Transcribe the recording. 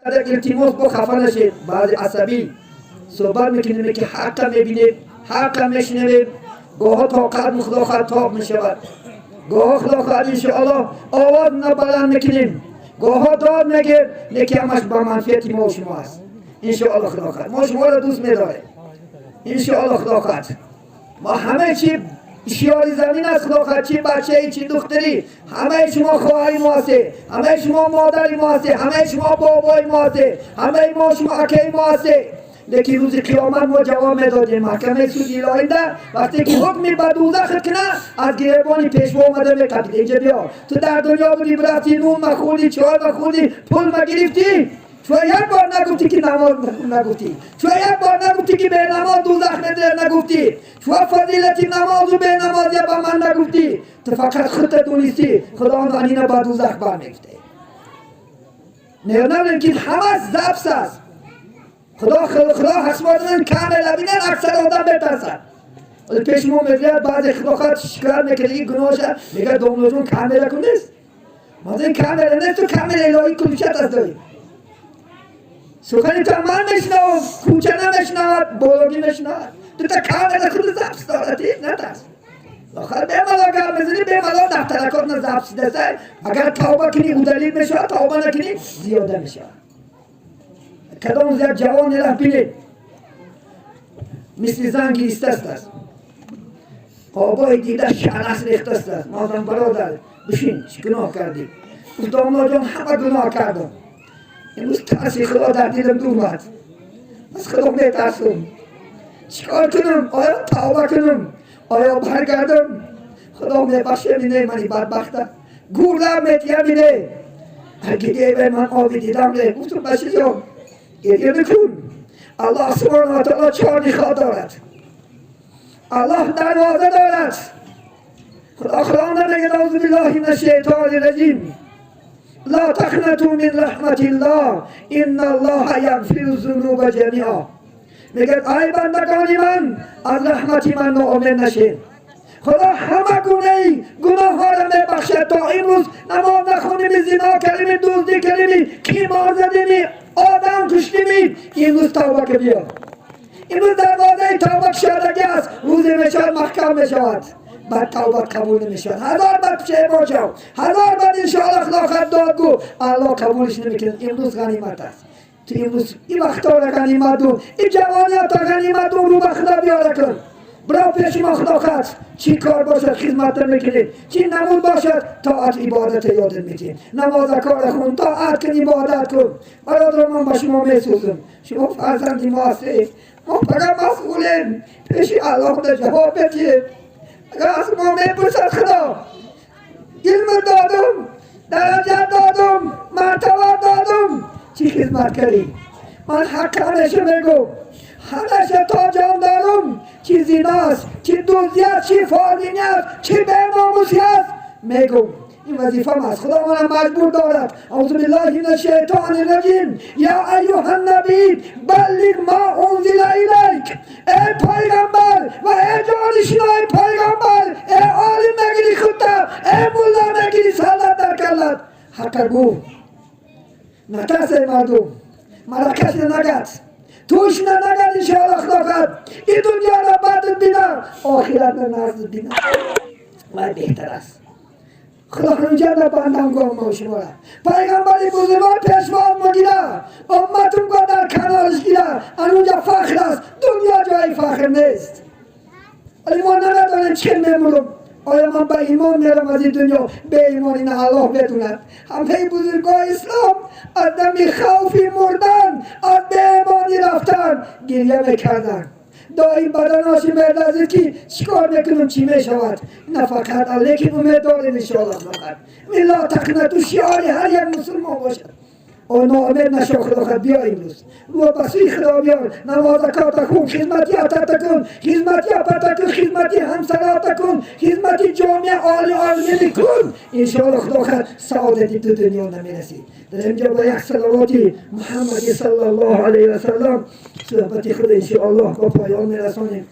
Илтимос, бо хафа нашед, баъзе асабӣ суҳбат мекунем, ки ҳаққа мебинем, ҳаққа мешунавем. Гоҳо тоқат худо хоҳад тоб мешавад, гоҳо худо хоҳад иншоаллоҳ овоз баланд мекунем, гоҳо дод мегем, лекин ҳамаш ба манфиати мо шумо аст. Иншоаллоҳ худо хоҳад мо шуморо дӯст медорем. Иншоаллоҳ худо хоҳад мо ҳама чи шиёри замин аст, худо хоҳад, чи бачаи, чи духтари, ҳамаи шумо хоҳари мо ҳастед, ҳамаи шумо модари мо ҳастед, ҳамаи шумо бобои мо ҳастед, ҳамаи мо шумо акаи мо ҳастед. Лекин рӯзи қиёмат мо ҷавоб медодем маҳкамаи суди илоҳида, вақте ки ҳукми ба дӯзах кина, аз гиребони пешво омада меқапид: «Инҷа биё, ту дар дунё будӣ, рафтӣ, нун махӯрдӣ, чой махӯрдӣ, пул магирифтӣ, чун як бор нагуфтӣ, ки намоз нагуфтӣ, чун як бор нагуфтӣ, ки бенамоз дӯзах медиҳад нагуфтӣ, чун фазилати намозу бенамозия ба ман нагуфтӣ, ту фақат худта донистӣ, худованд анина ба дӯзах бармегуфте». Надонем, ки ҳама запись аст. Худо худо ҳақсмодан камера бинен, аксар одам метарсад. Пеш мо мегӯяд, баъзе худохоҳад шикоят мекунад, ин гуноҳша мегӯяд: «Домлоҷон, камера кун нест». Маза камера нест, ту камера илоҳӣ кулчат аст дорӣ. Сухани ту ман мешунавам, кӯча намешунавад, бологӣ мешунавад. Дута камера худ запись дорад, натарс. Охир бемало гап мезанӣ, бемало дафтаракот на запись даса. Агар тавба кунӣ, удалить мешавад, тавба накунӣ, зиёда мешавад. Кадом як ҷавоне рафт, бинед, мисли зан гиристааст, аст, қобои дида шарас рехтааст. Аст модам: «Бародар, бишин, чӣ гуноҳ кардӣ?» Гуфт: «Домлоҷон, ҳама гуноҳ кардам, имрӯз тарси худо дар дилам думад, аз худо метарсум. Чикор кунам? Оё тавба кунам, оё баргардам? Худо мебахше мине мани бадбахта, гурдам метия мине?» Гирья ман оби дидам ре. Гуфтам: «Бачаҷон, гирья бикун. Аллоҳ субҳанаҳу ва таъоло чор нихоҳ дорад, аллоҳ дарвоза дорад. Худо Қуръонда мегӯяд: аузу биллаҳи мин ашшайтони раҷим, ла тақнату мин раҳматиллоҳ, инналлоҳа ягфиру зунуба ҷамиа». Мегӯяд: ай бандагони ман, аз раҳмати ман ноумед нашед, худо ҳама гунаи гуноҳҳоро мебахшад. То имрӯз намоз нахондими, зино кардими, дуздӣ кардими, қимор задими, одам куштими, имрӯз тавба ки биё. Имрӯз дарвозаи тавба кушодагӣ аст. Рӯзе мешавад, маҳкам мешавад, баъд тавбат қабул намешавад. Ҳазор бад пушаймон шав, ҳазор бад иншоалло худо хад дод гӯ, аллоҳ қабулиш намекунад. Имрӯз ғанимат аст. Ту имрӯз ин вақтҳоро ғанимат дун, ин ҷавониятро ғанимат дун, рӯ ба худо биёра кун. Бирав пеши мо, худо хад чӣ кор бошад, хизматта мекунем, чӣ намуд бошад, тоат ибодата ёдат метиҳем. Намоза кора хун, тоат кун, ибодат кун. Бародаро, ман ба шумо месӯзам, шумо фарзанди мо ҳастед. Мо фақат масъулем, пеши аллоҳ ҷавоб медиҳем. Агар аз мо мепурсад худо: илм додум, дараҷа додум, мартаба додум, чӣ хизмат кардӣ? Ман ҳақ ҳамеша мегӯм, ҳамеша то ҷон дорум, чӣ зиност, чӣ дуздӣ аст, чӣ фолбинӣ аст, чӣ беномусӣ аст, мегӯм. Ин вазифам аст, худо мана маҷбур дорад. Аузу биллаҳи мин ашшайтони раҷим, я айюҳа наби баллиғ ма унзила илайк. Эй пайғамбар ва эй ҷонишинои пайғамбар, эй олим мегири худта, эй мулла мегири саллат дар каллат, ҳаққа гӯ, натарс. Эй мардум, маракаш нагад, тӯшна нагад. Иншоалло худо хоҳад ин дунёро баъдат бина, охиратро наздат бина, вай беҳтар аст. Худо ҳамҷа бандам гом мо шумора пайғамбари бузургвор пешвоз могира, умматум го дар канориш гира. Анунҷа фахр аст, дунё ҷои фахр нест. Вале мо намедонем чӣ мемурум. Оё ман ба имон мерам аз ин дунё, беимон, ина аллоҳ медонад. Ҳамаи бузургои ислом аз дами хавфи мурдан, аз беимонӣ рафтан гирья мекарданд. Доим баданоши мелазид, ки чӣ кор мекунам, чӣ мешавад. На фақат, лекин умед дорем иншоаллоҳ. Фақат ла тақнату шиори ҳар як мусулмон бошад. О ноумед нашо, худо хад биё, имрӯз рӯ ба сӯи худо биёр, намозакота кун, хизмати атата кун, хизмати апата кун, хизмати ҳамсарота кун, хизмати ҷомеа оли олмини кун. Иншоалло худо хад саодати ту дунё намерасӣ. Дар инҷо бо як салавоти муҳаммади саллаллоҳу алайҳи васаллам суҳбати худ иншоаллоҳ ба поён мерасонем.